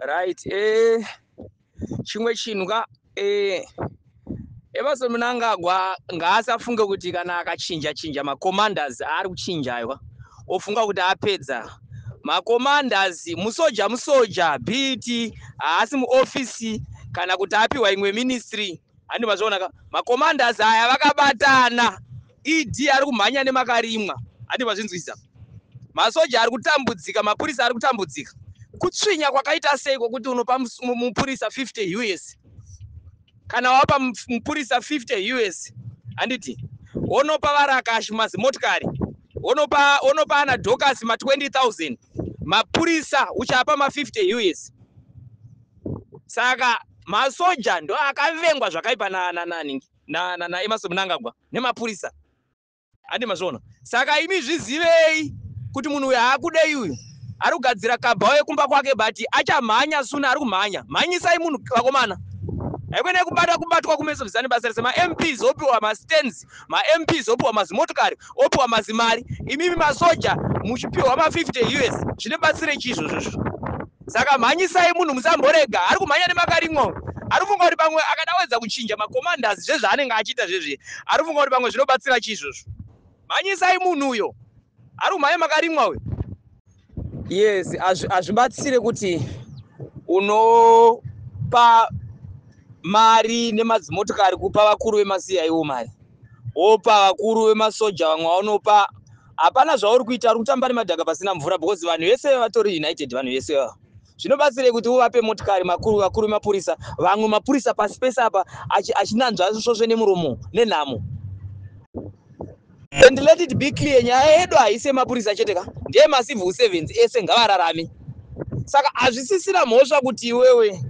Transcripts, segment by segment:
Right, chimwe chinhu ka, Emmerson Mnangagwa ngaasafunge kuti kana akachinja chinja macommanders aari kuchinja aiwa, ofunga kuti apedza macommanders. Musoja musoja, bt haasi muofisi kana kuti apiwa imwe ministry. Handi mazviona ka? Macommanders aya vakabatana. ED ari kumhanya nemakarimwa. Handi mazvinzwisa? Masoja ari kutambudzika, mapurisa ari kutambudzika. Kutsvinya kwakaita sei kwokuti unopa mupurisa 50 US? Kana wapa mupurisa 50 US, handiti wonopa varakashi mazimotikari, wonopa ana Dokasi ma20 000, mapurisa uchapa ma50 US? Saka masoja ndo akavengwa zvakaipa naEmmerson Mnangagwa nemapurisa. Handi mazviona? Saka imi zvizivei kuti munhu uyu haakudei. Uyu ari kugadzira kabhao yekumba kwake, but achamhanya suna. Ari kumhanya. Mhanyisai munhu, vakomana. Haikwenei kubata kubatwa kumeso zvisane basa rese. MaMPs opiwa mastands, maMPs opiwa mazimotokari, opiwa mazimari, imimi masoja muchipiwa ma50 US. Zvine batsire chii izvozvozvo? Saka mhanyisai munhu, musamborega. Ari kumhanya nemakarimwa. Ari kufunga kuti pamwe akadawedza kuchinja macommanders, zvezvaanenge achiita zvezve, ari kufunga kuti pamwe zvinobatsira chii izvozvo? Mhanyisai munhu uyo, ari kumhanya makarimwa uyo. Yes, hazvibatsire kuti unopa mari nemadzimotokari kupa vakuru vemaCIO mari, wopa vakuru vemasoja, vamwe vaunopa, hapana zvauri kuita. Uri kutamba nemadhaka pasina mvura, because vanhu vese vatori united. Vanhu vese vava, zvinobatsirei kuti uvape motikari makuru, vakuru vemapurisa, vamwe mapurisa pasi pese apa achinanzva svosve nemuromo nenhamo? And let it be clear, nyaya yedu haisi yemapurisa chete ka, ndeye macivil servants ese, ngavararame. Saka hazvisisina mhosva kuti iwewe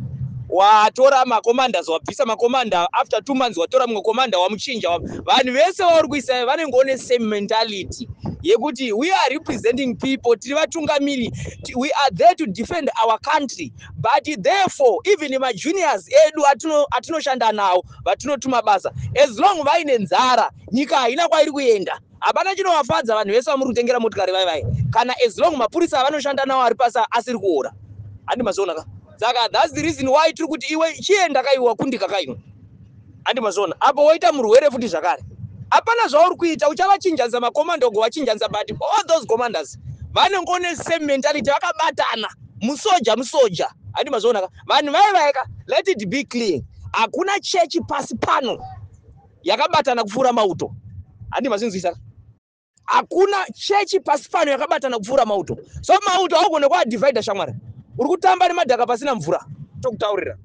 watora macommanders, wabvisa macommander, after 2 months watora mumwe commander, wamuchinja. Vanhu vese vauri kuisa vanenge one same mentality yekuti we are representing people, tiri vatungamiri, we are there to defend our country. But therefore even majuniors edu atinoshanda nawo, vatinotuma basa, as long vaine nzara, nyika haina kwairi kuenda. Hapana chinovafadza vanhu vese vamuri kutengera motikari vai vai, kana as long mapurisa avanoshanda nawo ari pasi asiri kuora. Handi mazviona ka? Saka that's the reason why tiri kuti iwe chienda kaiwe, wakundika kaiwe. Handi mazviona? Apo woita murwere futi zvakare, hapana zvauri kuita. Uchavachinjanisa makomanda, ugovachinjanisa, but all those commanders vanenge one same mentality, vakabatana. Musoja musoja. Handi mazviona ka? Vanhu vai vaika, let it be clear, hakuna chechi pasi pano yakabatana kupfuura mauto. Handi mazvinzwisa? Hakuna chechi pasi pano yakabatana kupfuura mauto. So mauto haugone kuadivhaidha, shamwari. Uri kutamba nemadhaka pasina mvura, tokutaurira.